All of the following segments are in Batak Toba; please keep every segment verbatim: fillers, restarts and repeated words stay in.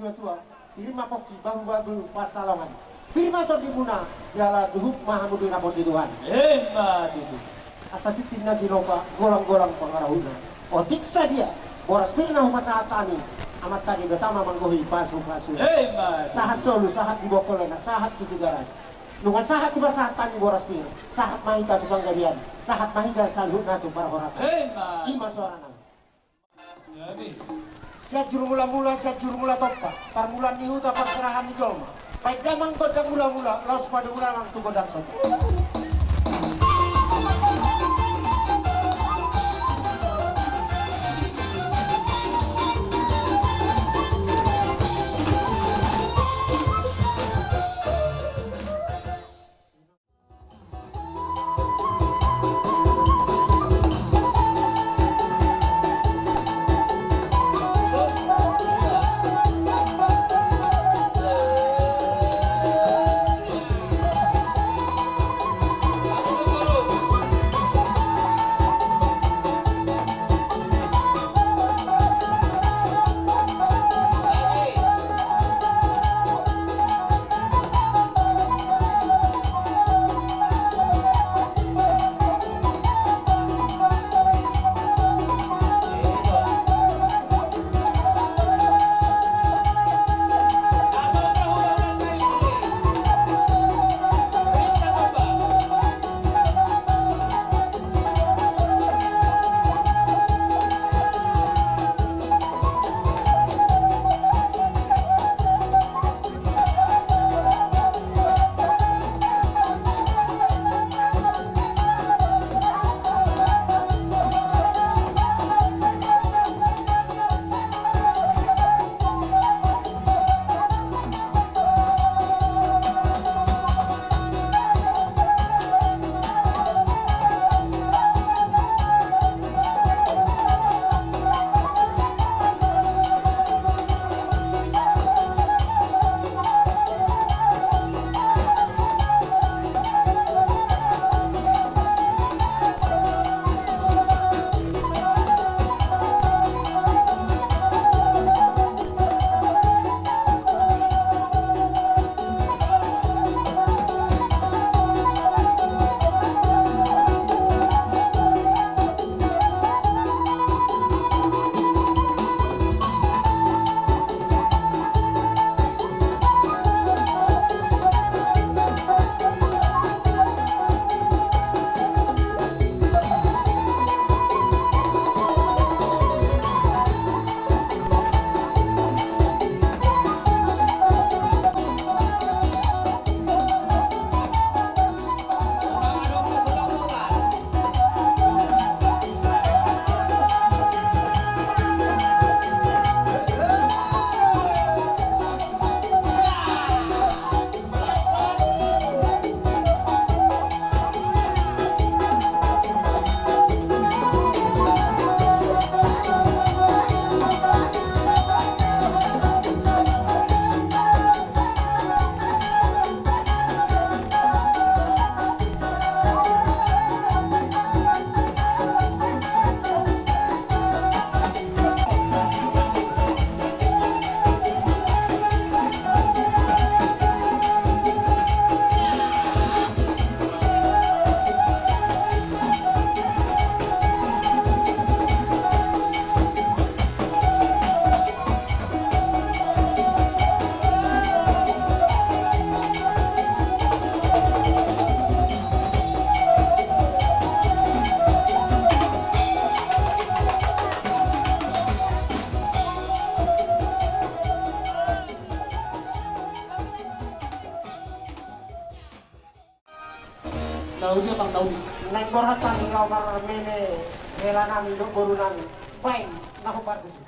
Tua, pir ma pongki, bahu-bahu pansalongan. Pir ma tondimuna, jala duhut ma hamu di na pongki Tuhan. Emma tutu. Asa tintin na tinopa, golang-golang pangarahutna. Otik sadia, boras pir na hupasahat hami, Amanta Debata ma manggohi pasu-pasu. Emma tutu. Sahat solu, sahat di bongkol na, sahat di Tigaras. Nunga sahat hupasahat hami boras pir, sahat ma hita tu panggabean, sahat ma hita saluhutna tu parhorasan. Emma. I ma soarana. Sian Jurumula-mula, sian Jurumula Tompa, parmulaan ni huta, parserahan ni jolma. Baen damang gondang mula-mula, laos padu ulamang tu gondang somba. Naung borhat hami laho marmeme hela nami dohot boru nami, baen na hombar tusi.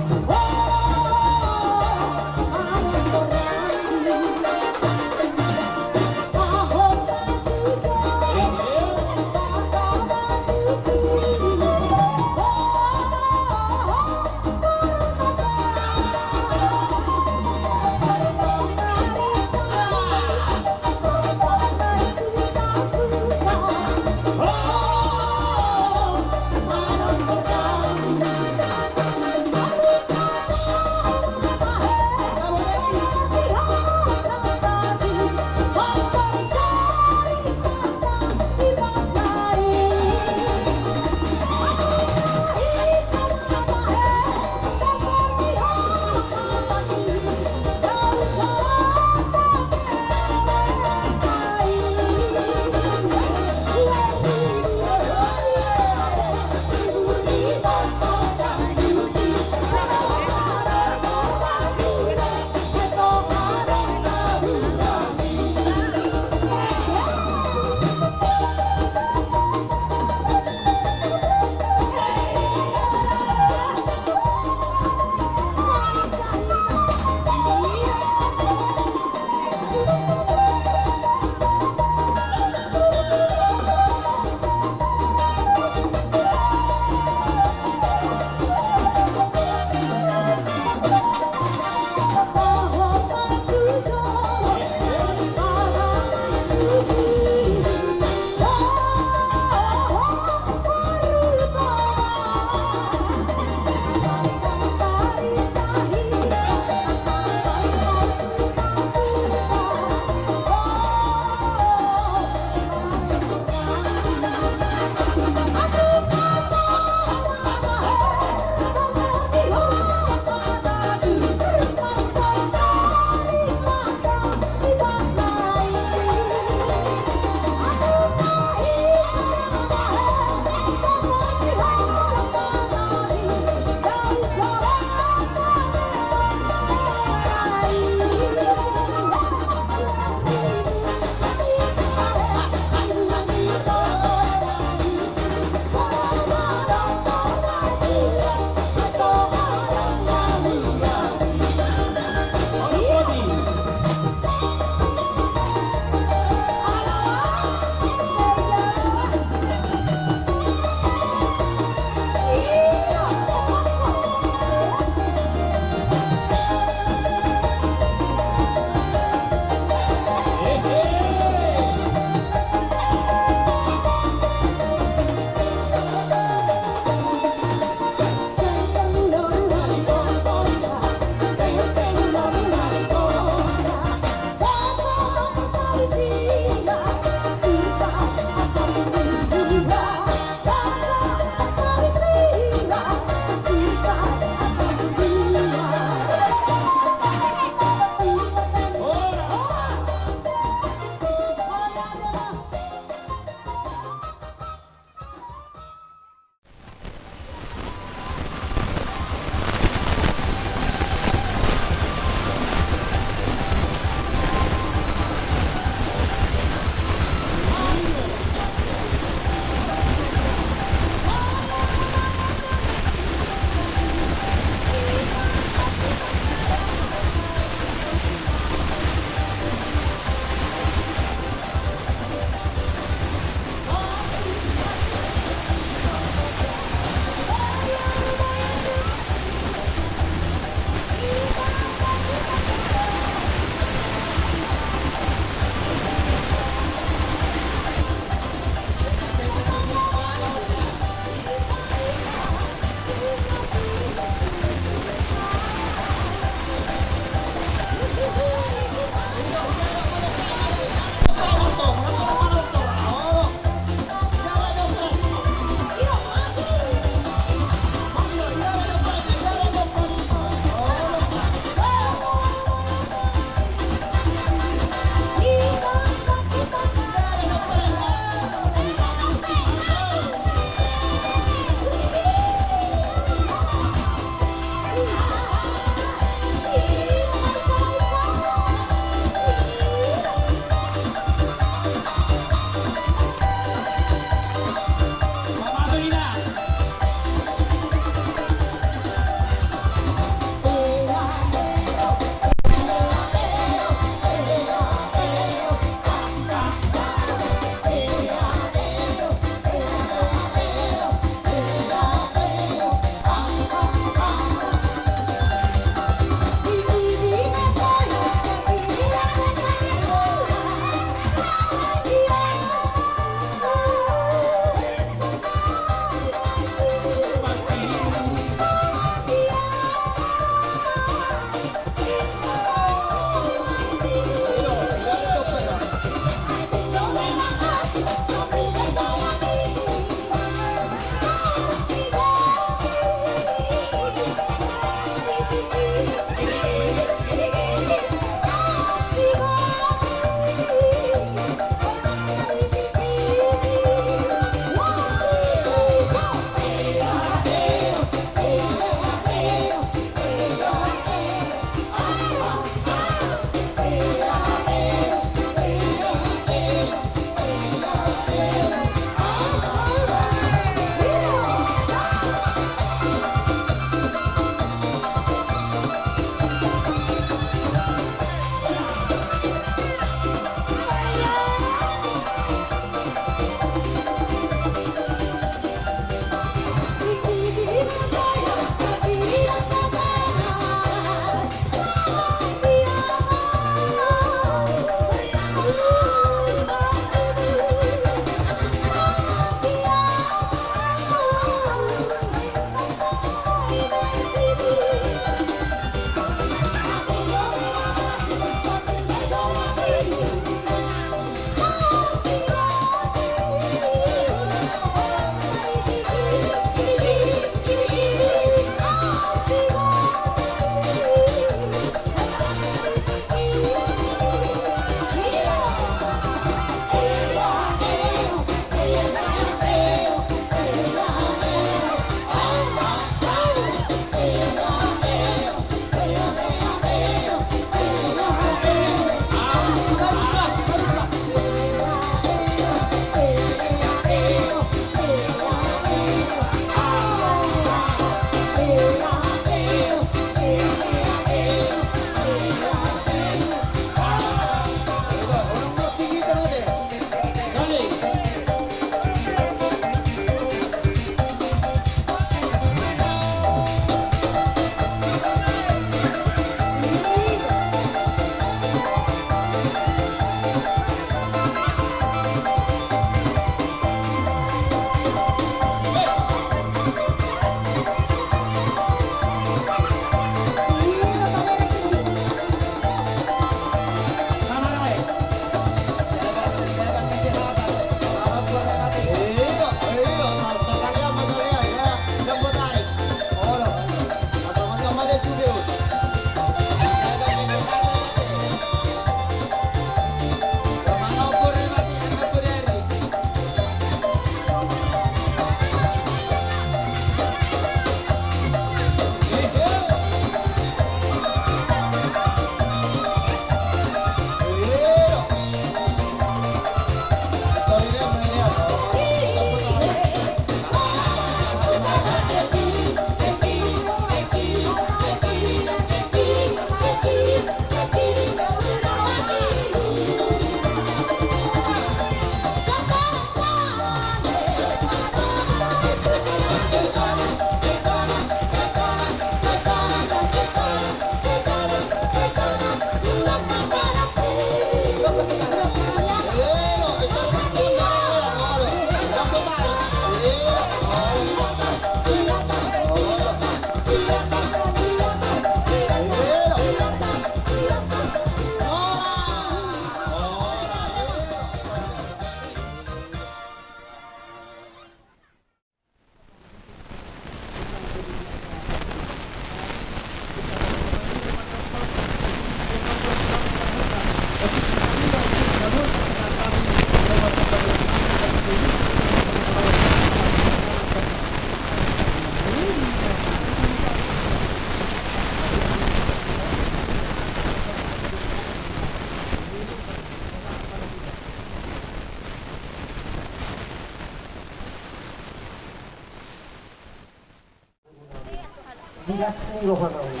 Di las ni roha na uli,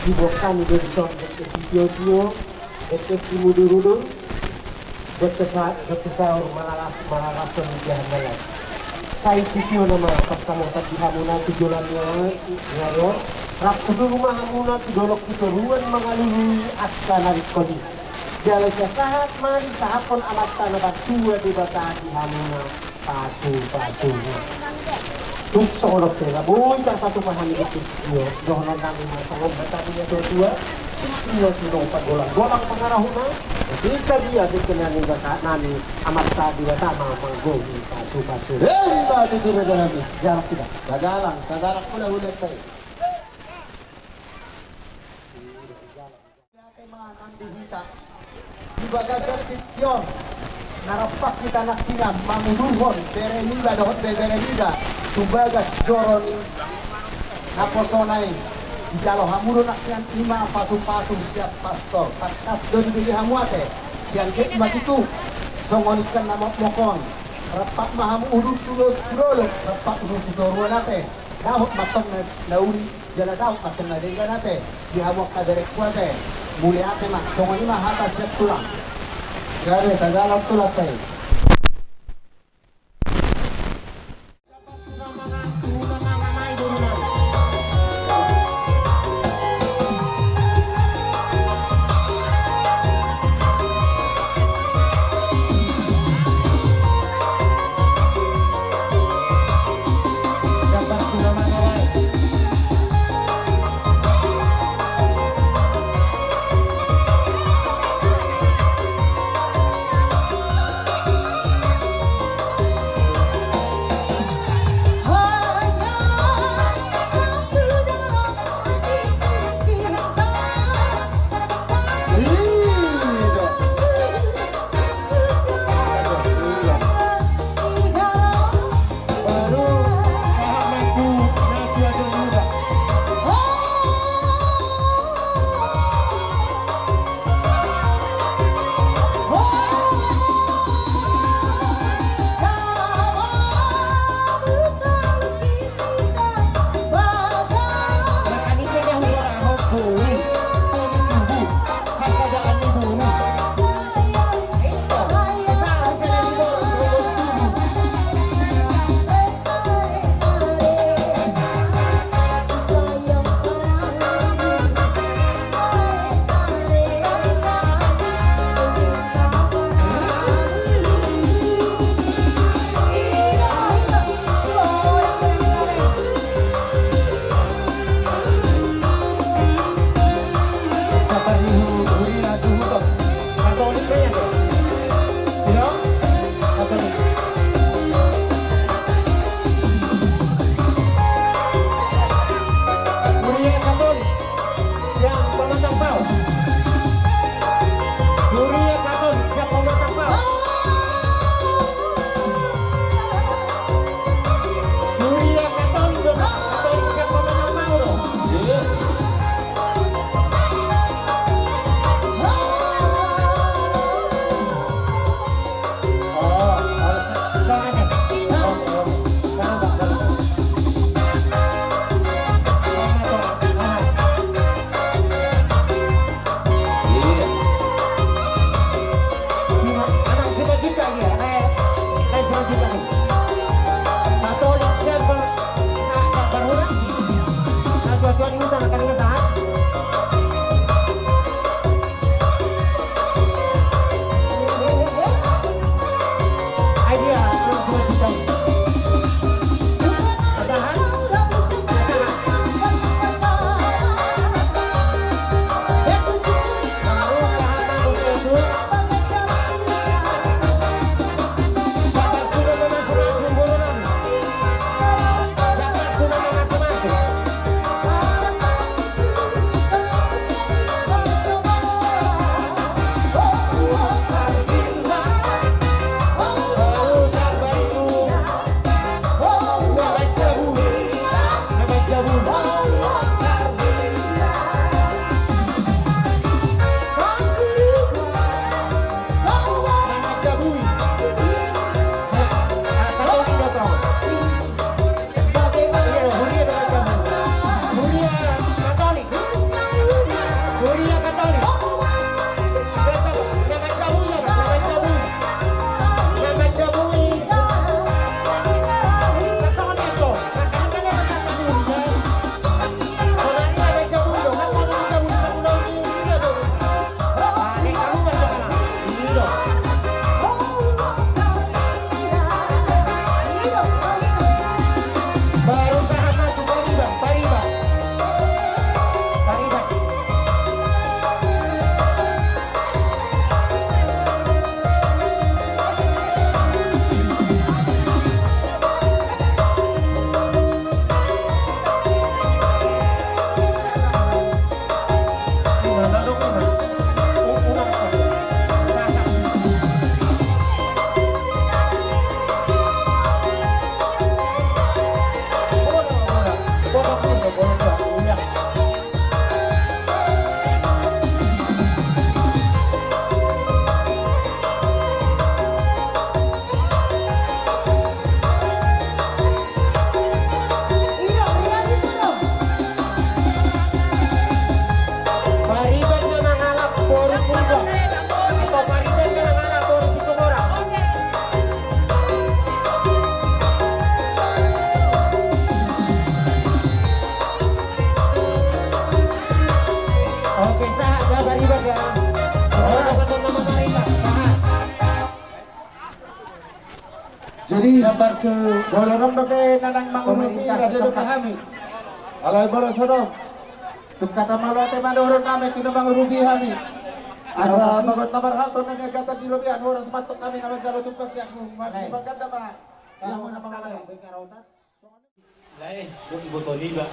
diboan hami do dison dengke sitiotio, dengke simudurudur, dengke sa-, dengke saur malalap-, malalapon di jahat na las. Sai titiona ma pansamotan di hamuna tu joloan ni ari on, rap tu joloan ma hamuna tu dolok di toruan mangalului angka na ringkot i. Jala sai sahat ma disahaphon Amanta na martua Debata di hamuna. Patu, patu. Tung songon on pe na boi tarpatupa hami di tingki on, dohonon nami ma songon hata ni natuatua, tingki on tu na pagolanggolang pangarahutna, tingki sadia tingki nami, Amanta Debata ma manggohi patu, patu. Emma tutu raja nami, jalang kita. Tagalang, tagalang hulahulanta i. Ate ma nang di hita. Di bagasan tingki on, na rampak hita nangkiningan mangudurhon bere niba dohot bebere niba tu bagas joro ni naposona i. Dijalo hamu do nangkiningan i ma pasupasu sian pastor. Tangkas do dibege hamu ate. Sian get ma tutu. Songon i kan na mokmok on. Rampak ma hamu udur tu do-, tu dolok, rampak udur tu toruan ate. Dapot ma tong na, na uli. Jala dapot ma tong na denggan ate, di hamu angka berengku ate. Mauliate ma, songon i ma hata sian tulang. Gabe, tagalang tulang ate. Oke, sahat ya, Bang Iwan ya. Sahat. Jadi, sabar ke bolorong dope na naeng mangurupi raja dope hami. Alai bolas do. Tung hata malo ate ma dohonon nami tu na mangurupi hami. Asa bagot na marhalto na niagatan di robean horas ma antong hami na manjalo tungkot siakmu. Marhite baganda ma. Ia horas na mangalang. Lae, dohot iboto niba.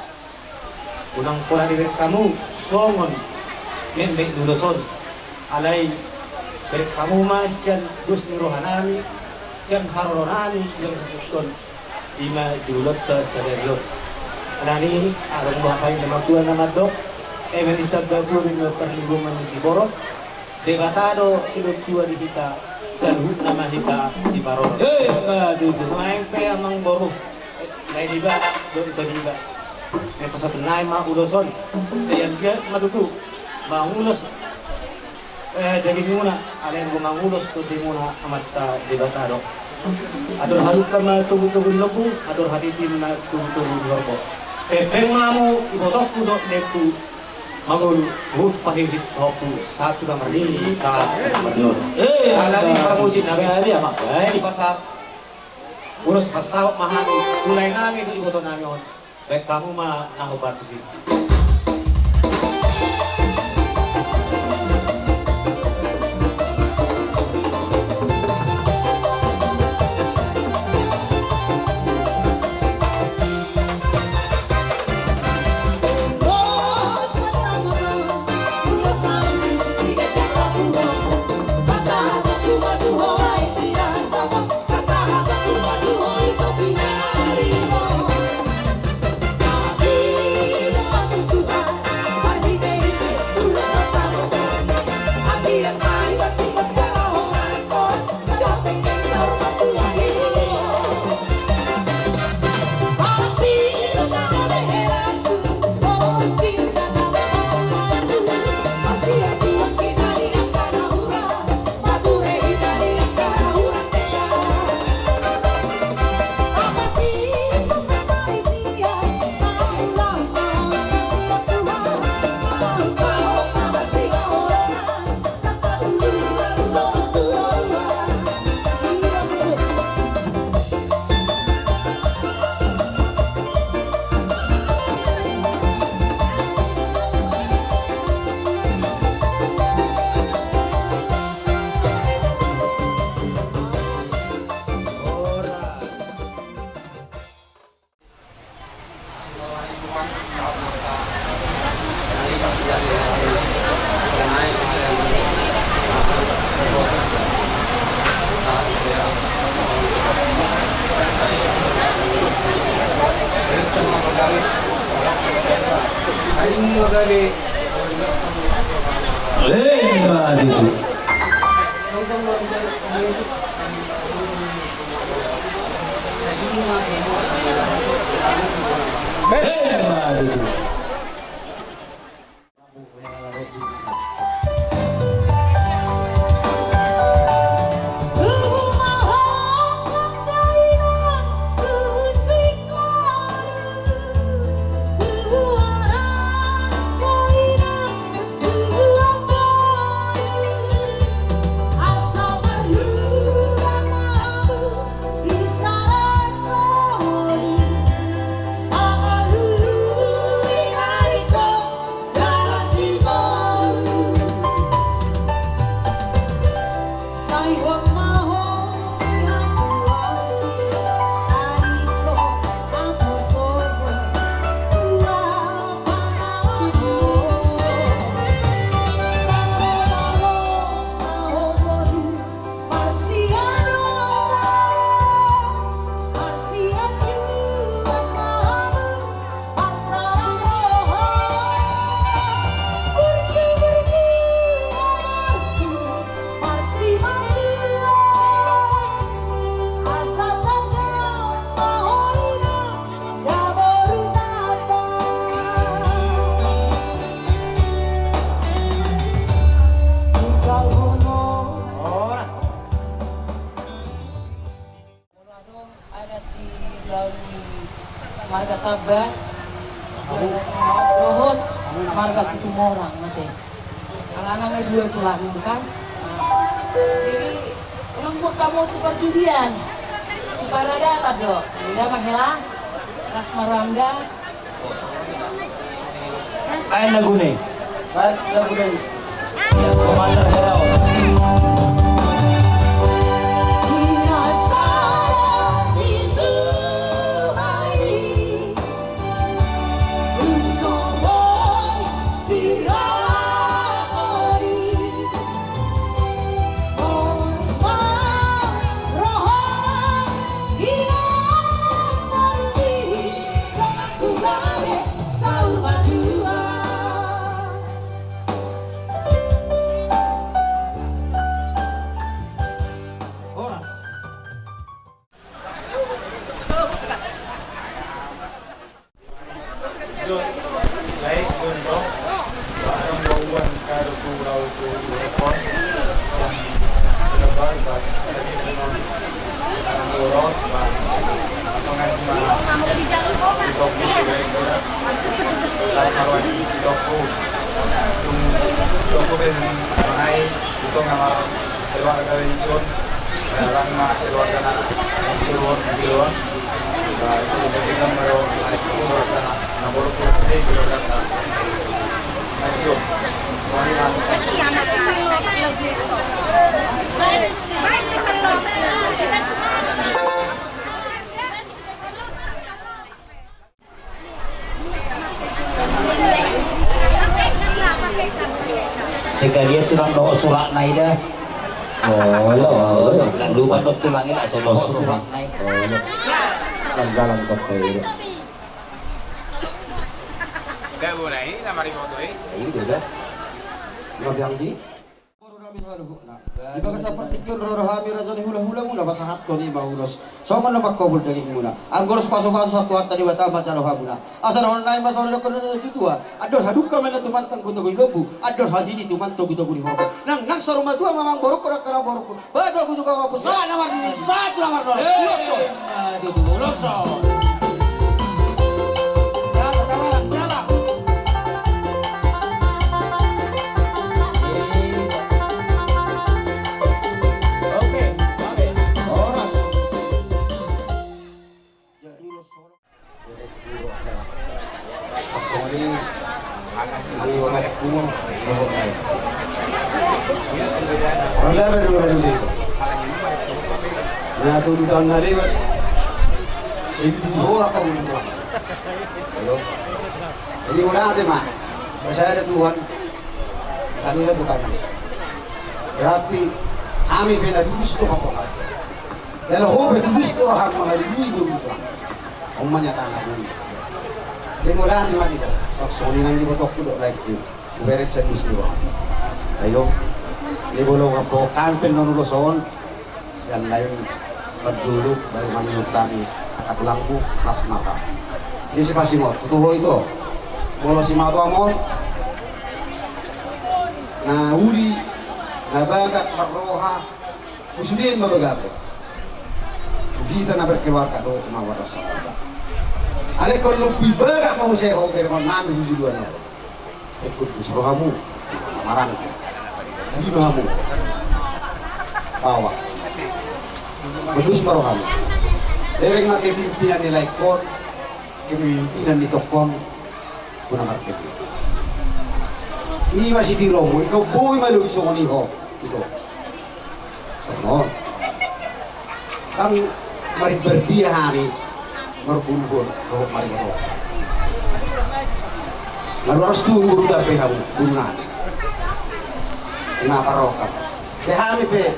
Unang pola dibereng hamu songon membe ni ulos on. Alai bereng hamu ma sian dos ni roha nami, sian haroro nami, jala satutkon ima di ulaonta sadari on. Alani, adong do hata ni natuatua na mandok, eme ni sitamba turi ma parlinggoman ni siborok, Debata do sinontua di hita, saluhutna ma hita diparorot. Emma tutu. Nuaeng pe amangboru, lae niba, dohot ito niba, naeng pasahat nai ma ulos on. Sai anggiat ma tutu mangulos, eh, dagingmuna, alai anggo mangulos tondimuna Amanta Debata do. Andor halumpang ma togutogu ni lombu, andor hatiti ma togutogu ni horbo. Pengpeng ma hamu ibotongku dohot inengku. Mangolu, huhut pahirhit hopu, sahat tu na marnini, sahat tu na marnono. Eh, alani parmusik nami. Alani, amang. Alani pasahat. Ulos pasahat ma hami, tu lae nami dohot iboto nami on. Baen hamu ma na hombar tusi. Molo adong adat di ulaon ni marga Tamba, dohot marga Situmorang, mate. Alana na dua tulang kan. Jadi, lembut kamu tu perjudian. Paradatan do. Udah mah hela. Ras maranda. Ai lagu ni. Ai lagu ni. Komandan Herau. Horas. Sekalian tulang do suratna i da. Oh, olo, olo. Lupa do tulang i, langsung do suratna i. Olo. Langgalan toko i. Dah, boleh, nama riboto i. Iya, dah. Mabiang di. Di bagasan partingkian on ro hami raja ni hulahula muna, pasahathon i ma ulos songon na mangkobul daging muna. Anggo ulos pasupasu sian Tuhanta Debata manjalo hamuna. Asa dohonon nami ma songon na nidok ni natuatua: Andor hadungka ma inna tumangtang tu togu ni lombu, andor hatiti tumangtang tu togu ni horbo. Nang nang saur matua ma amang borungku, nang nang borungku. Bahat do hamu tu kawapu, sahat na marnini, sahat na marnono. Ulos on. Aduh, ulos on. Jalan, jalan, jalan. Oke, oke. Horas. Jadi ulos on. Songon i mangiwangkon dohot nai. Marlabe do na duse i. Na tolu taon na lewat. Sai di horak hamu tu. Halo. Jadi mauliate ma. Percaya ada Tuhan. Tadi saya bukan. Berarti kami pena tulus tu papokat. Jala ho pe tulus do roham mangalului ngolu ni tulang. On ma nyatana boi. Jadi mauliate ma di ho. Songon i nang di ibotongku dohot laengku. Hubereng sian tulus ni roham. Ayo. Jadi molo hami pe annon ulos on. Sian lae parjolo baru mangihuthon hami angka tulangku, las marham. Jadi sipasingot. Tutu ho ito. Molo simatuam on. Na uli. Na bagak marroha. Husude ma bagak on. Tu hita na berkeluarga dohot na marrasa. Alai ingkon lombu bagak ma muse ho berengon nami hujuluan on. Ingkon dus rohamu. Marangkup. Lima hamu. Bawa. Mandus ma rohamu. Bereng ma kepimpinan ni laengkon. Kepimpinan ni tongkon. Guna markepimpinan. I ma sitiruonmu. Ingkon boi ma lobi songon i ho. Ito. Songon on. Ndang marimbar dia hami margulgul dohot mariboto. Nga harus tunggu dope hamu guru nami. Ima parrohahon. Pe hami pe,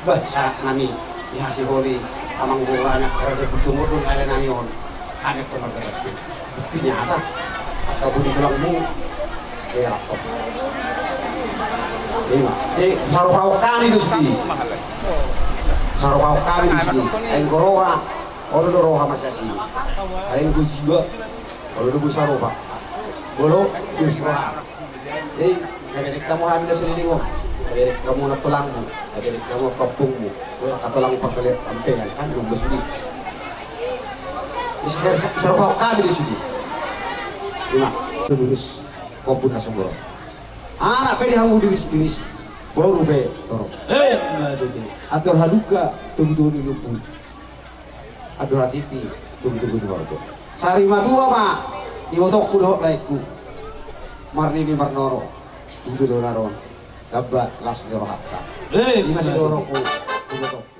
bah, sahat nami, di hasiholi amang guru nami, raja Pitu Murdung, ale nami on. Hami pe margarapi. Buktinya apa? Angka buni tulangmu. Ia, apa? Ima. Jadi, sarupa hami di sini. Sarupa hami di sini. Enggo roha, olo do roha marsiasi. Enggo jiwa, olo do boi sarupa. Molo, boi roha. Jadi, taberek hamu hami na saleleng on. Taberek hamu na tulangmu. Taberek hamu na ompungmu. Molo angka tulang pangkaliat ampean, kan, dung boi sude. Sarupa hami di sini. Ima. Diris, ompung na sumurung. Anak pe di hamu diris, diris. Boru pe torop. Eh, ima tutu. Andor halumpang, togutogu ni lombu. Andor hatiti, togutogu ni horbo. Sari matua ma ibotongku dohot laengku. Marnini marnono. Uju do na ro. Tamba las ni rohanta. Eh, ima sidorongku. Ibotongku.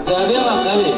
Gabe, Bang, gabe.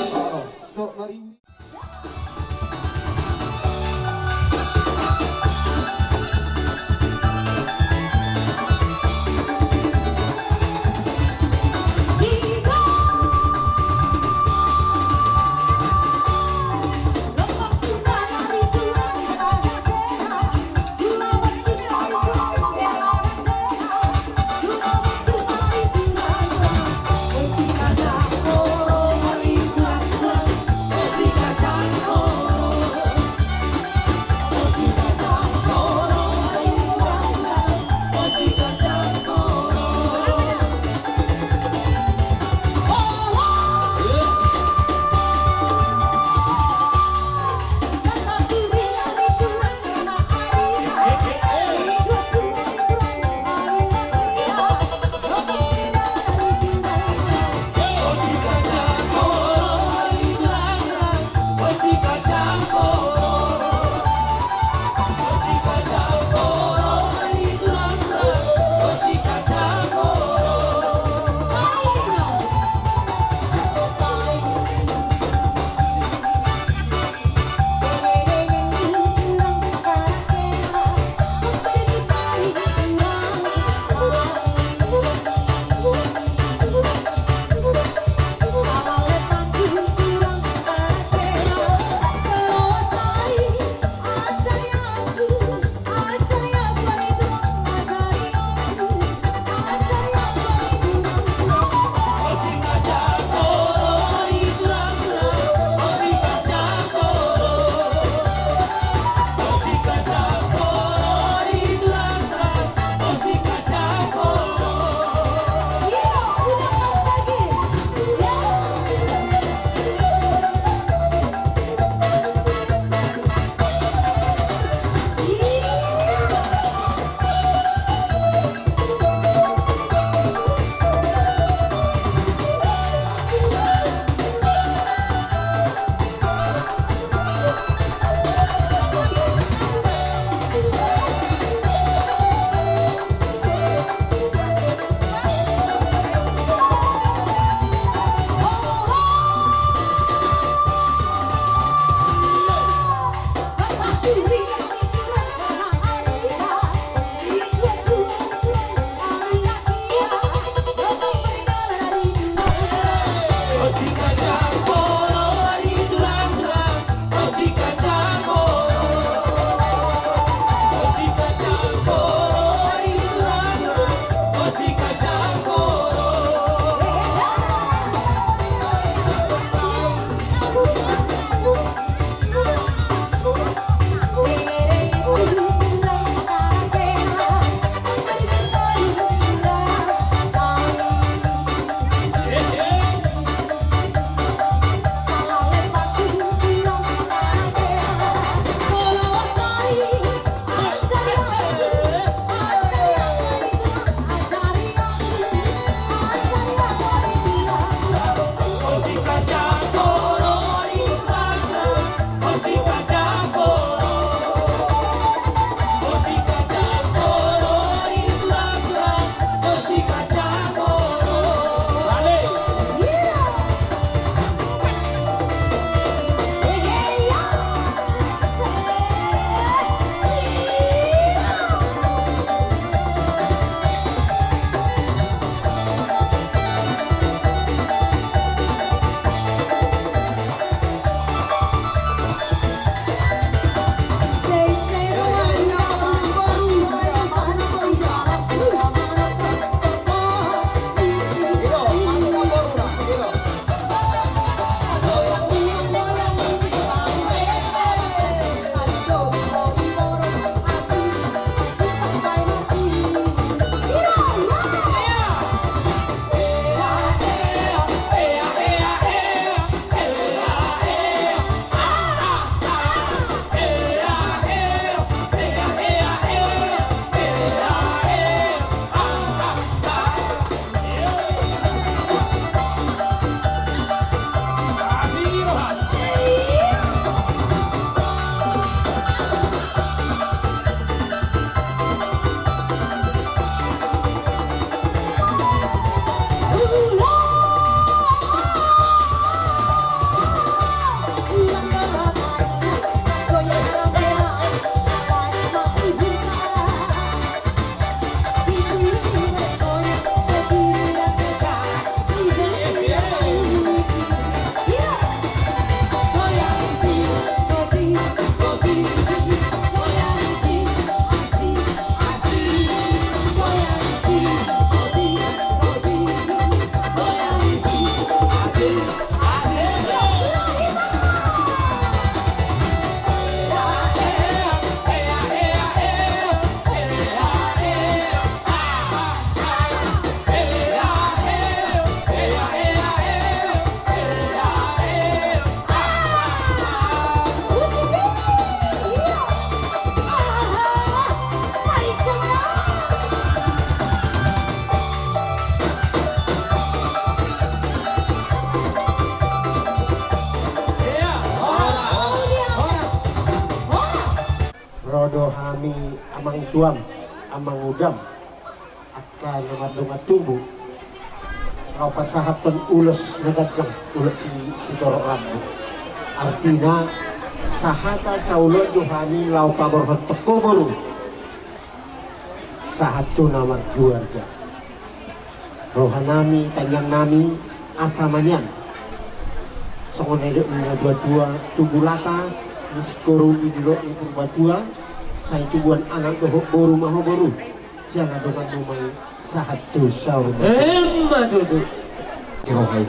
Amang tuam, amang udam, angka na mardongan tubu, laho pasahathon ulos na ganjang, ulos si, sitorop rambu. Artina, sahata saoloan do hami laho paborhathon ho boru, sahat tu na markeluarga. Roha nami, tangiang nami, asa ma nian songon na nidok ni natuatua, tubu lata ni singkoru di dolok ni Purbatua, sai tubuan anak dohot boru ma ho boru, jala donganmu ma i sahat tu saur matua. Emma tutu. Si roha i,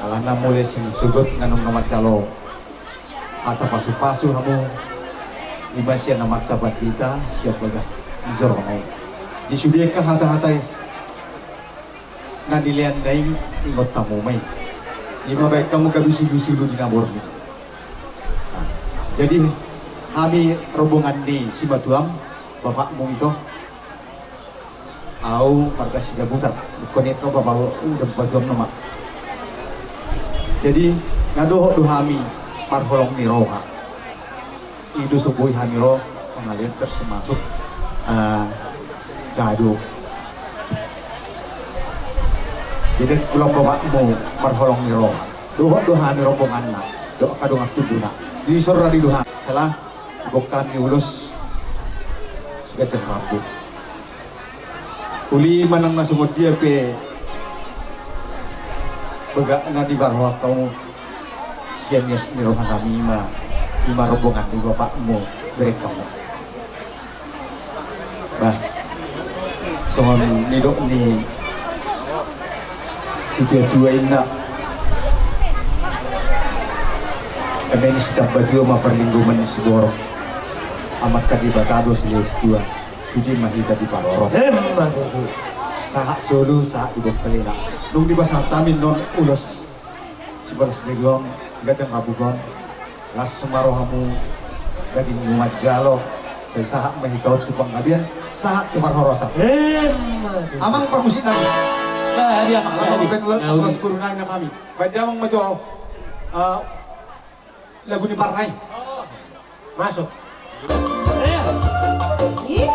alana molo sian sogot na nunga manjalo hata pasupasu hamu, i ma sian amanta pandita sian bagas ni joro na i. Di sude angka hatahata i na nilean na i, ingot hamu ma i. I ma baen hamu gabe sulusulu di na borngin. Nah, jadi hami rombongan ni simatuam, bapakmu ito, au marga Sidabutar, ingkon i angka bapak, uda batuam nama. Jadi na dohot do hami marholong ni roha. I do so boi hami ro pangalian termasuk, ah, kado. Jadi kulo bapakmu marholong ni roha. Dohot do hami rombonganna, dohot angka dongan tubuna. Di sor ari do hami. Salah, bongkan ni ulos si ganjang rambu. Uli manang na songon dia pe bagak na diparrohahon hamu sian ias ni roha nami, i ma, i ma rombongan ni bapakmu bereng hamu. Bah, songon nidok ni situatua inna, eme ni sitambatua ma parlinggoman ni siborok, Amanta Debata do silehon tua. Sude ma hita diparorot. Emma tutu. Sahat solu, sahat di bongkalina. Nunga dipasahat hami non ulos sibalas denggan on, ganjang rambu on. Las ma rohamu, dagingmu manjalo. Sai sahat ma hita on tu panggabean, sahat tu parhorasan. Emma tutu. Amang parmusik nami. Bah, dia amang. Amang, bah, dia. Bah, dia. Bah, dia amang ma jo. Eh, lagu ni parna i. Masuk. Iya.